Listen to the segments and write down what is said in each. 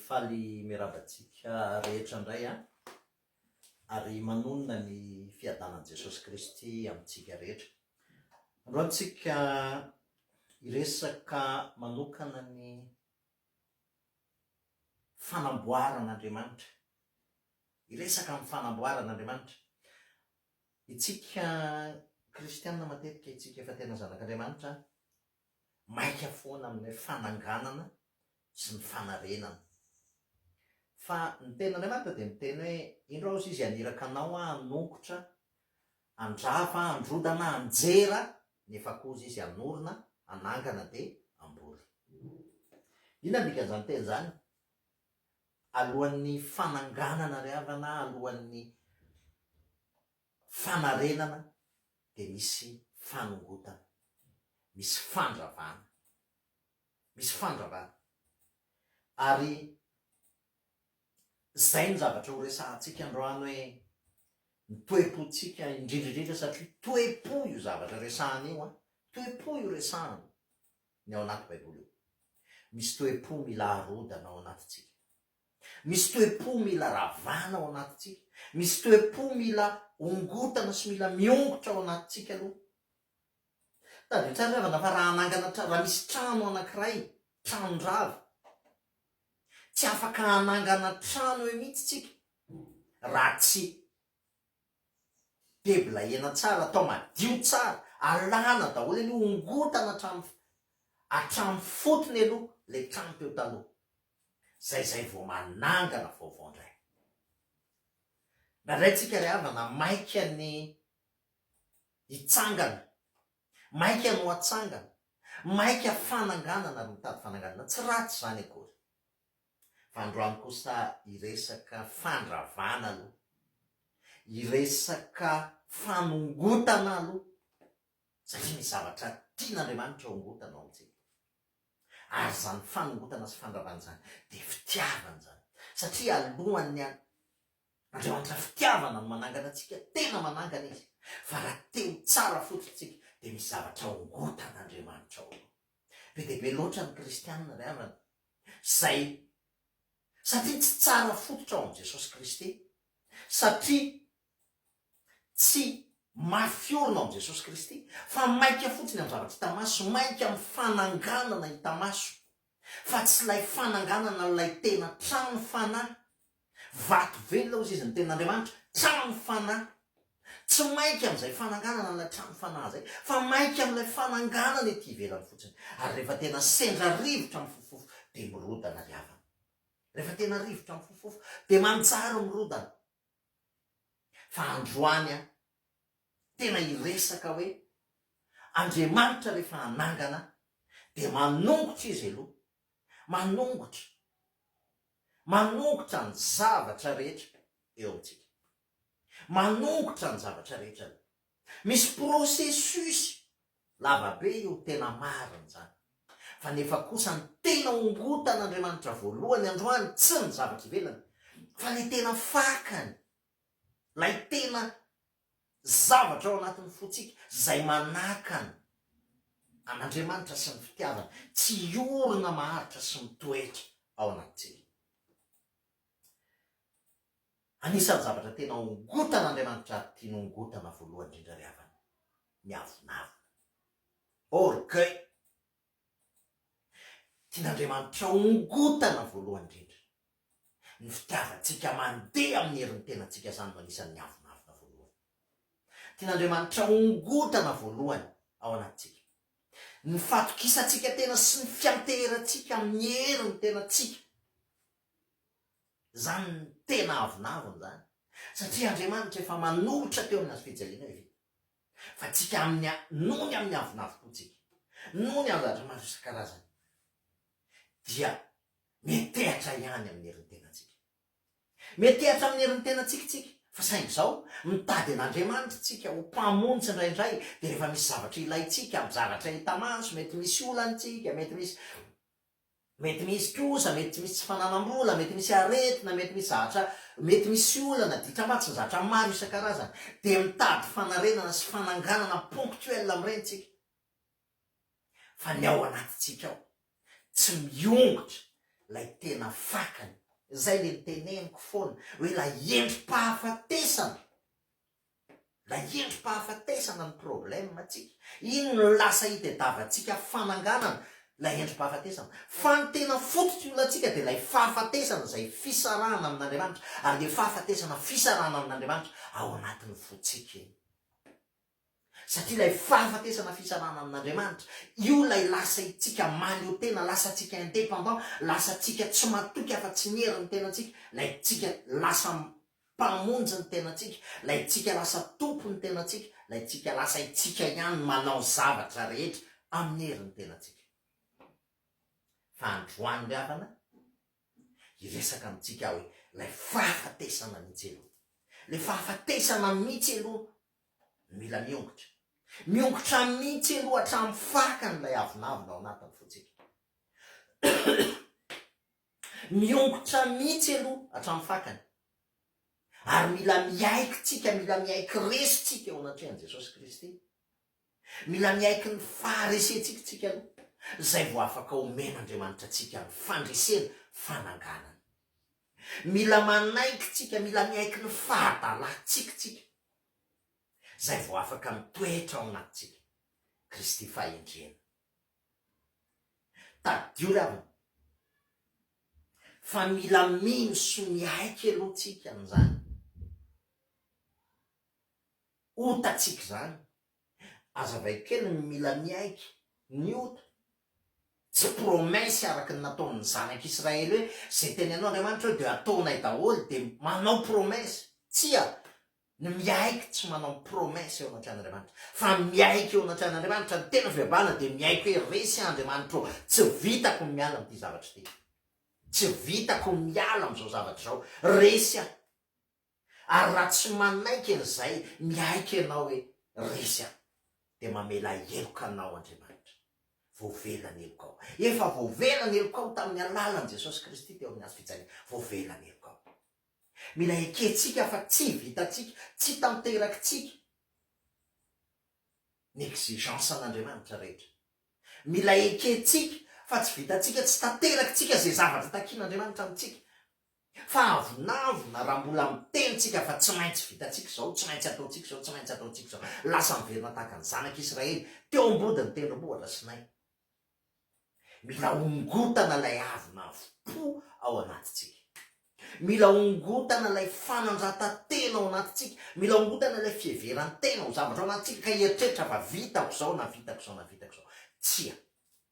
Faly miarahaba antsika rehetra indray an, ary manonona ny fiadanan'i Jesosy Kristy amintsika rehetra. Androany tsika hiresaka manokana ny fanamboaran'Andriamanitra. Hiresaka amin'ny fanamboaran'Andriamanitra. Itsika kristiana matetika, itsika efa tena zanak'Andriamanitra, maika foana amin'ny hoe fananganana sy ny fanarenana. Fa ny tenin'Andriamanitra dia miteny hoe, indro aho hozy izy haniraka anao aho hanongotra, handrava, handrodana, hanjera, nefa koa hozy izy hanorina, hanangana dia hamboly. Inona ny dikan'izany teny izany? Alohan'ny fananganana ry havana, alohan'ny fanarenana dia misy fanongotana, misy fandravana, misy fandravana. Ary izay no zavatra ho resahantsika androany hoe ny toe-pontsika indrindra indrindra satria toe-po io zavatra resahana io an, toe-po io resahana ny ao anaty baiboly io. Misy toe-po mila arodana ao anatintsika. Misy toe-po mila ravana ao anatintsika. Misy toe-po mila ongotana sy mila miongotra ao anatintsika aloha. Tadidio tsara ry havana fa raha hanangana trano, raha misy trano anankiray, tranon-drava, tsy afaka hanangana trano eo mihitsy tsika raha tsy Deblayena tsara, atao madio tsara, alana daholo aloha, ongotana hatramin'ny hatramin'ny fotony aloha ilay trano teo taloha. Zay zay vao manangana vaovao indray. Indraindray tsika ry havana maika ny hitsangana, maika ny ho atsangana, maika fananganana ary mitady fananganana, tsy ratsy izany akory. Fa androany kosa hiresaka fandravana aloha, hiresaka fanongotana aloha, satria misy zavatra tian'Andriamanitra hongotana ao amintsika. Ary izany fanongotana sy fandravana izany dia fitiavana izany. Satria alohan'ny an, Andriamanitra fitiavana no manangana antsika, tena manangana Izy. Fa raha te ho tsara fototra isika dia misy zavatra hongotan'Andriamanitra ao aloha. Be dia be loatra ny kristianina ry havana izay satria tsy tsara fototra ao amin'i Jesosy Kristy, satria tsy mafy orina ao amin'i Jesosy Kristy, fa maika fotsiny amin'ny zavatra hita maso, maika amin'ny fananganana hita maso, fa tsy ilay fananganana ilay tena trano fanahy. Vato velona hozy izy ny tenin'Andriamanitra, trano fanahy. Tsy maika amin'izay fananganana an'ilay trano fanahy izay, fa maika amin'ilay fananganana ety ivelany fotsiny. Ary rehefa tena sendra rivotra mifofofofo dia mirodana ry havana. Rehefa tena rivotra mifofofofo dia manjary mirodana. Fa androany aho tena hiresaka hoe Andriamanitra rehefa hanangana dia manongotra Izy aloha, manongotra, manongotra ny zavatra rehetra eo amintsika. Manongotra ny zavatra rehetra aloha. Misy processus lava be io, tena marina izany. Fa nefa kosa ny tena ongotan'Andriamanitra voalohany androany tsy ny zavatra ivelany fa ilay tena fakany, ilay tena zavatra ao anatin'ny fontsika izay manakana an'Andriamanitra sy ny fitiavany tsy hiorina maharitra sy mitoetra ao anatintsika. Anisan'ny zavatra tena ongotan'Andriamanitra ary tiany hongotana voalohany indrindra ry havana, ny avonavona. Orgueil. Tian'Andriamanitra hongotana voalohany indrindra. Ny fitiavantsika mandeha amin'ny herin'ny tenantsika izany no anisan'ny avonavona voalohany. Tian'Andriamanitra hongotana voalohany ao anatintsika. Ny fatokisantsika tena sy ny fianteherantsika amin'ny herin'ny tenantsika. Izany no tena avonavona izany. Satria Andriamanitra efa manolotra teo amin'ny hazofijaliana hoe vita. Fa tsika amin'ny noho ny amin'ny avonavom-pontsika, noho ny amin'ny zavatra maro isan-karazany, dia metehatra ihany amin'ny herin'ny tenantsika. Metehatra amin'ny herin'ny tenantsika tsika, fa saingy izao, mitady an'Andriamanitra tsika ho mpamonjy tsindraindray, dia rehefa misy zavatra ilaintsika, amin'ny zavatra hita maso, mety misy olana tsika, mety misy Mety misy trosa, mety tsy misy tsy fananam-bola, mety misy aretina, mety misy zavatra, mety misy olana, ditram-bato sy ny zavatra maro isan-karazany. Dia mitady fanarenana sy fananganana ponctuel amin'ireny tsika. Fa ny ao anatintsika ao, tsy miongotra, Ilay tena fakany. Izay ilay noteneniko foana hoe ilay endri-pahafatesana. Ilay endri-pahafatesana ny problème tsika. Iny no lasa itediavantsika fananganana ilay endri-pahafatesana. Fa ny tena fototry ny olantsika dia ilay fahafatesana izay fisarahana amin'Andriamanitra. Ary ilay fahafatesana fisarahana amin'Andriamanitra ao anatin'ny fontsika iny. Satria ilay fahafatesana fisarahana amin'Andriamanitra, io ilay lasa itsika mahaleo tena, lasa tsika indépendant, lasa tsika tsy matoky afa-tsy ny herin'ny tenantsika, ilay tsika lasa mpamonjy ny tenantsika, ilay tsika lasa tompon'ny tenantsika, ilay tsika lasa itsika ihany manao zavatra rehetra amin'ny herin'ny tenantsika. Fa androany ry havana, hiresaka amintsika aho hoe ilay fahafatesana mihitsy aloha, ilay fahafatesana mihitsy aloha Mila miongotra. Miongotra mihitsy aloha hatramin'ny fakany ilay avonavona ao anatin'ny fontsika. Miongotra mihitsy aloha hatramin'ny fakany. Ary mila miaiky tsika, mila miaiky resy tsika eo anatrehan'i Jesosy Kristy. Mila miaiky ny faharesentsika tsika aloha, izay vao afaka omen'Andriamanitra antsika ny fandresena, fananganana. Mila manaiky tsika, mila miaiky ny fahadalantsika tsika. Zay vao afaka mitoetra ao anatintsika Kristy fahendrena. Tadidio ry havana fa mila mino sy miaiky aloha tsika an'izany otantsika izany. Azavaiko kely ny mila miaiky ny ota. Tsy promesse araka ny nataon'ny zanak'Israely hoe izay teneninao Andriamanitra eo dia ataonay daholo dia manao promesse. Tsia! Ny miaiky tsy manao promesse eo anatrehan'Andriamanitra fa miaiky eo anatrehan'Andriamanitra, ny tena fibebahana dia miaiky hoe resy aho Andriamanitra ô, tsy vitako ny miala amin'ity zavatra ity, tsy vitako ny miala amin'izao zavatra izao, resy aho. Ary raha tsy manaiky an'izay, miaiky ianao hoe resy aho, dia mamela heloka anao Andriamanitra. Voavela ny helokao. Efa voavela ny helokao tamin'ny alalan'i Jesosy Kristy teo amin'ny hazo fijaliana. Voavela ny helokao. Mila ekentsika fa tsy vitantsika, tsy tanterakitsika ny exigence an'Andriamanitra rehetra. Mila ekentsika fa tsy vitantsika, tsy tanterakitsika izay zavatra takian'Andriamanitra amintsika. Fa avonavona raha mbola miteny tsika fa tsy maintsy vitantsika izao, tsy maintsy ataontsika izao, tsy maintsy ataontsika izao. Lasa miverina tahaka ny zanak'Israely teo ambodin'ny tendrombohitra Sinay. Mila ongotana ilay avonavom-po ao anatintsika. Mila ongotana ilay fanandratan-tena ao anatintsika. Mila ongotana ilay fiheveran-tena ho zavatra ao anatintsika ka hieritreritra fa vitako izao na vitako izao na vitako izao. Tsia.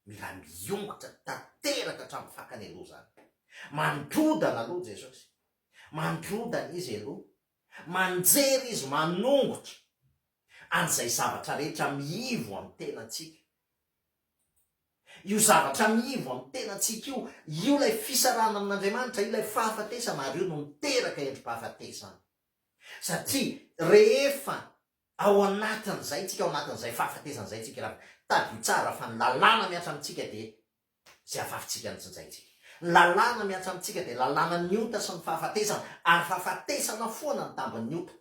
Mila miongotra tanteraka hatramin'ny fakany aloha izany. Mandrodana aloha Jesosy. Mandrodana Izy aloha. Manjery Izy, manongotra an'izay zavatra rehetra miivo amin'ny tenantsika. Io zavatra miivo amin'ny tenantsika io, io ilay fisarahana amin'Andriamanitra, io ilay fahafatesana ary io no miteraka endri-pahafatesana. Satria rehefa ao anatin'izay tsika, ao anatin'izay fahafatesana izay tsika raha tadidio tsara fa ny lalàna mihatra amintsika dia izay afafintsika no tsinjaintsika. Ny lalàna mihatra amintsika dia lalànan'ny ota sy ny fahafatesana ary fahafatesana foana ny tambin'ny ota.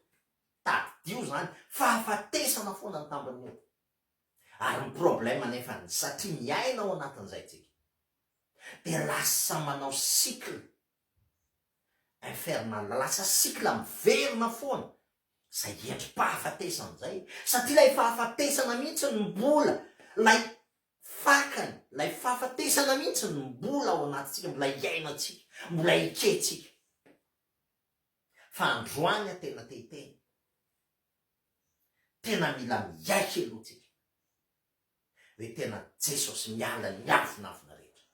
Tadidio izany, fahafatesana foana ny tambin'ny ota. Ary ny problème anefany satria miaina ao anatin'izay tsika dia lasa manao cycle infernal, lasa cycle miverina foana izay endri-pahafatesana izay satria ilay fahafatesana mihitsy no mbola ilay fakany, ilay fahafatesana mihitsy no mbola ao anatintsika, mbola iainantsika, mbola ekentsika. Fa androany aho tena te hiteny. Tena mila miaiky aloha tsika hoe tena Jesosy miala ny avonavona rehetra.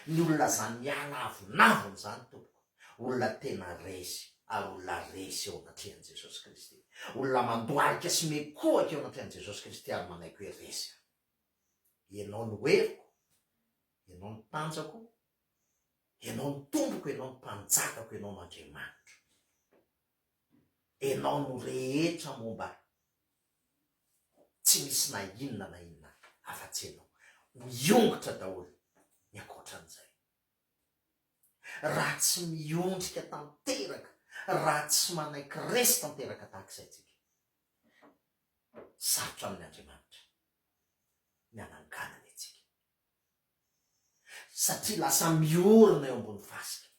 Ny olona zany miala avonavona zany tompoko, olona tena resy ary olona resy eo anatrehan'i Jesosy Kristy. Olona mandohalika sy mikohaka eo anatrehan'i Jesosy Kristy ary manaiky hoe resy aho. Ianao no heriko, Ianao no tanjako, Ianao no tompoko, Ianao no mpanjakako, Ianao no Andriamanitro. Enao no rehetra momba ahy. Tsy misy na inona na inona afa-tsy enao. Ho hiongotra daholo ny ankoatran'izay. Raha tsy miondrika tanteraka, raha tsy manaiky resy tanteraka tahaka izay tsika, sarotra amin' Andriamanitra ny hananganany antsika. Satria lasa miorina eo ambony fasika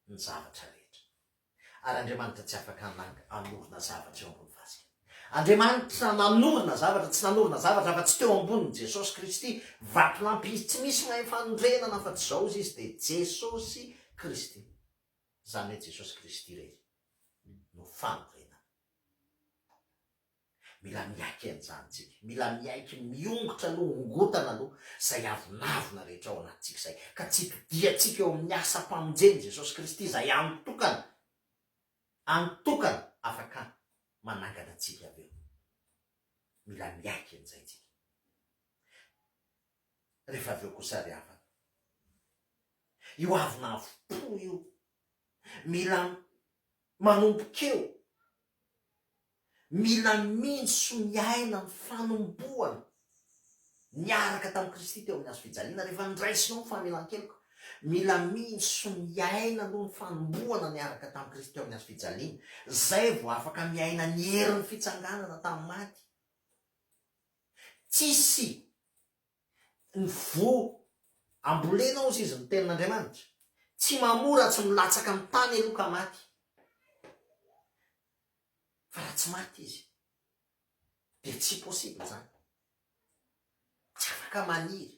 ny zavatra rehetra. Ary Andriamanitra tsy afaka hananga, hanorina zavatra eo ambony fasika. Andriamanitra nanorina zavatra, tsy nanorina zavatra afa-tsy teo ambonin'i Jesosy Kristy, vatolampy izy, tsy misy mahay fanorenana afa-tsy izao izy, izy dia Jesosy Kristy. Izany hoe Jesosy Kristy irery no fanorenana. Mila miaiky an'izany tsika. Mila miaiky miongotra aloha, ongotana aloha izay avonavona rehetra ao anatintsika izay. Ka tsy itodihantsika eo amin'ny asam-pamonjen'i Jesosy Kristy izay hany tokana, hany tokana afaka manangana antsika avy eo. Mila miaiky an'izay tsika. Rehefa avy eo kosa ry havana, io avonavom-po io, mila manomboka eo Mila mino sy miaina ny fanombohana niaraka tamin'i Kristy teo amin'ny hazo fijaliana rehefa niraisinao ny famelan-keloka. Mila mino sy miaina aloha ny fanombohana niaraka tamin'i Kristy teo amin'ny hazo fijaliana, izay vao afaka miaina ny herin'ny fitsanganana tamin'ny maty. Tsisy ny voa ambolena hozy izy ny tenin'Andriamanitra. Tsy mamoa raha tsy milatsaka amin'ny tany aloha ka maty. Fa raha tsy maty izy dia tsy possible izany. Tsy afaka maniry.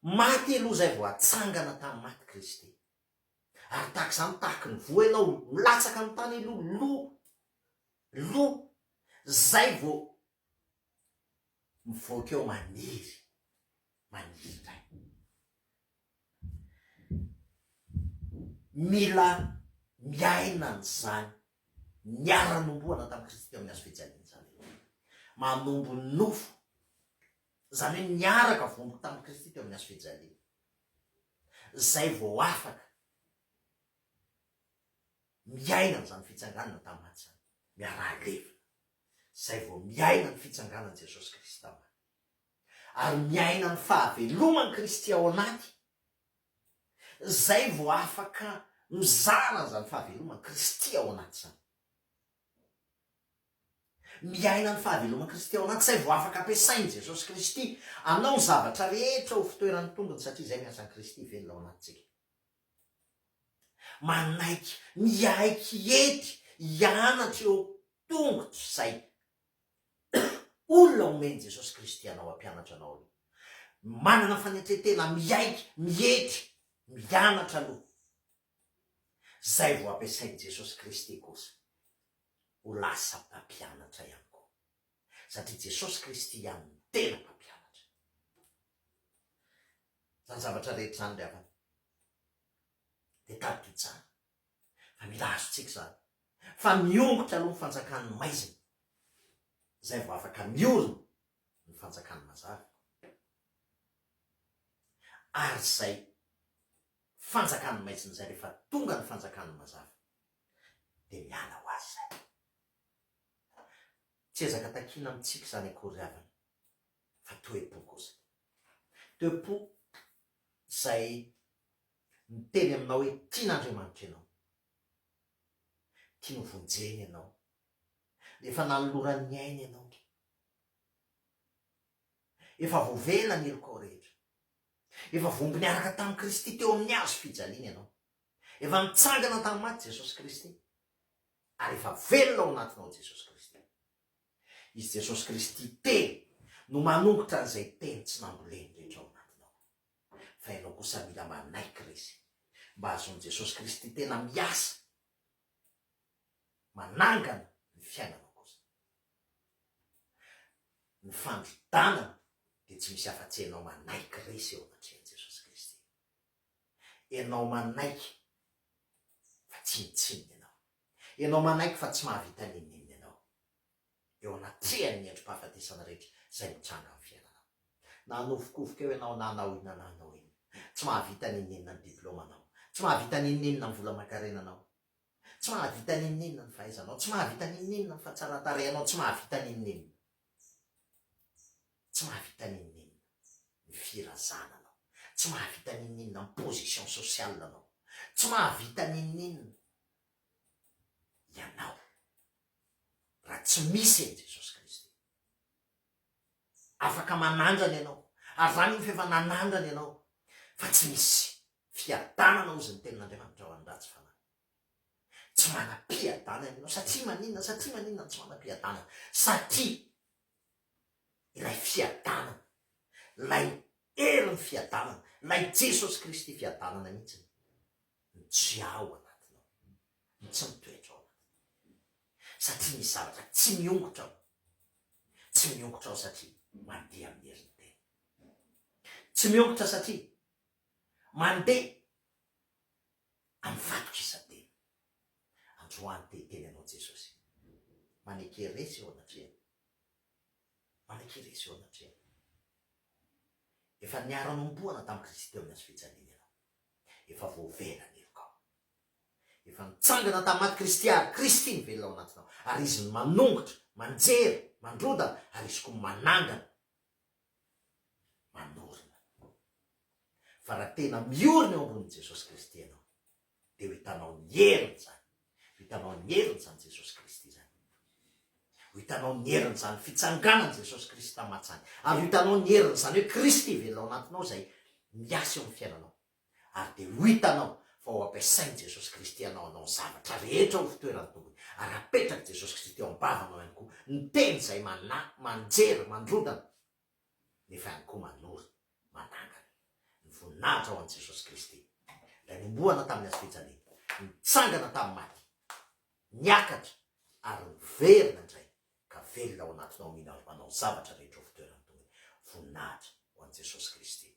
Maty aloha izay vao atsangana tamin'ny maty Kristy. Ary tahaka izany, tahaky ny voa ianao, milatsaka amin'ny tany aloha, lo, lo, izay vao mivoaka eo maniry, maniry indray. Mila miaina an'izany niara-nombohana tamin'i Kristy teo amin'ny hazo fijaliana izany ianao. Manombo ny nofo, izany hoe niaraka voambo tamin'i Kristy teo amin'ny hazo fijaliana. Izay vao afaka miaina an'izany fitsanganana tamin'ny maty izany. Miaraha levona. Izay vao miaina ny fitsanganan'i Jesosy Kristy tamin'ny maty. Ary miaina ny fahaveloman'i Kristy ao anaty. Izay vao afaka mizara an'izany fahaveloman'i Kristy ao anaty izany. Miaina ny fahaveloman'i Kristy ao anaty, izay vao afaka ampiasain'i Jesosy Kristy anao ny zavatra rehetra ho fitoeran'ny tongony satria izay ny asan'i Kristy velona ao anatintsika. Manaiky, miaiky ety hianatra eo tongotro izay olona omen'i Jesosy Kristy anao hampianatra anao aloha. Manana fanetren-tena miaiky, mietry, mianatra aloha. Izay vao ampiasain'i Jesosy Kristy kosa ho lasa mpampianatra ihany koa. Satria Jesosy Kristy ihany no tena mpampianatra. Izany zavatra rehetra izany ry havana dia tadidio tsara fa mila azontsika izany fa miongotra aloha ny fanjakan'ny maizina izay vao afaka miorina ny fanjakan'ny mazava ary izay fanjakan'ny maizina izay rehefa tonga ny fanjakan'ny mazava dia miala ho azy izay. Tsy ezaka takiana amintsika izany akory ry havana fa toe-po kosa. Toe-po izay miteny aminao hoe tian'Andriamanitra ianao, tiany hovonjena ianao, efa nanolorany ny ainy ianao, efa voavela ny helokao rehetra, efa vohombo niaraka tamin'i Kristy teo amin'ny hazo fijaliana ianao, efa nitsangana tamin'ny maty Jesosy Kristy, ary efa velona ao anatinao Jesosy Kristy. Izy Jesosy Kristy Teny no manongotra an'izay teny tsy namboleny rehetra ao anatinao. Fa ianao kosa mila manaiky resy mba hahazoan'i Jesosy Kristy tena miasa manangana ny fiainanao kosa. Ny fandrodanana dia tsy misy afa-tsy ianao manaiky resy eo anatrehan'i Jesosy Kristy. Ianao manaiky fa tsinontsinona ianao. Ianao manaiky fa tsy mahavita n'inon'inona ianao eo anatrehan'ny endri-pahafatesana rehetra izay mitranga amin'ny fiainanao. Na hanovokovoka eo ianao na hanao inona na hanao inona, tsy mahavita n'inon'inona ny diplaomanao, tsy mahavita n'inon'inona ny vola aman-karenanao, tsy mahavita n'inon'inona ny fahaizanao, tsy mahavita n'inon'inona ny fahatsaran-tarehinao, tsy mahavita n'inon'inona. Tsy mahavita n'inon'inona ny firazananao, tsy mahavita n'inon'inona ny position sociale-nao, tsy mahavita n'inon'inona ianao raha tsy misy an'i Jesosy Kristy. Afaka manandrana ianao, ary izany iny f'efa nanandrana ianao. Fa tsy misy fiadanana hozy ny tenin'Andriamanitra ho an'ny ratsy fanahy. Tsy manam-piadanana ianao. Satria maninona? Satria maninona no tsy manam-piadanana? Satria ilay fiadanana, ilay herin'ny fiadanana, ilay Jesosy Kristy fiadanana mihitsy no tsy ao anatinao, no tsy mitoetra ao anatinao. Satria misy zavatra tsy miongotra ao. Tsy miongotra ao satria mandeha amin'ny herin'ny tena. Tsy miongotra satria mandeha amin'ny fatokisan-tena. Androany te hiteny anao Jesosy. Maneke resy eo anatrehany. Maneke resy eo anatrehany. Efa niara-nombohana tamin'i Kristy teo amin'ny hazo fijaliana ianao. Efa voavela ny helokao. Efa nitsangana tamin'ny maty Kristy ary Kristy no velona ao anatinao. Ary Izy no manongotra, manjera, mandrodana ary Izy koa manangana. Manorina. Fa raha tena miorina eo ambonin'i Jesosy Kristy ianao, dia ho hitanao ny heriny izany. Ho hitanao ny herin'izany Jesosy Kristy izany. Ho hitanao ny herin'izany fitsanganan'i Jesosy Kristy tamin'ny maty izany. Ary ho hitanao ny herin'izany hoe Kristy velona ao anatinao izay miasa eo amin'ny fiainanao. Ary dia ho hitanao fa ho ampiasain'i Jesosy Kristy anao hanao ny zavatra rehetra ho fitoeran'ny tongony. Ary hapetrak'i Jesosy Kristy eo am-bavanao ihany koa ny teny izay manahy, manjera, mandrodana, nefa ihany koa manoro, manangana. Ny voninahitra ho an'i Jesosy Kristy, Ilay nombohana tamin'ny hazofijaliana, nitsangana tamin'ny maty, niakatra ary niverina indray ka velona ao anatinao mino ary manao ny zavatra rehetra ho fitoeran'ny tongony. Voninahitra ho an'i Jesosy Kristy.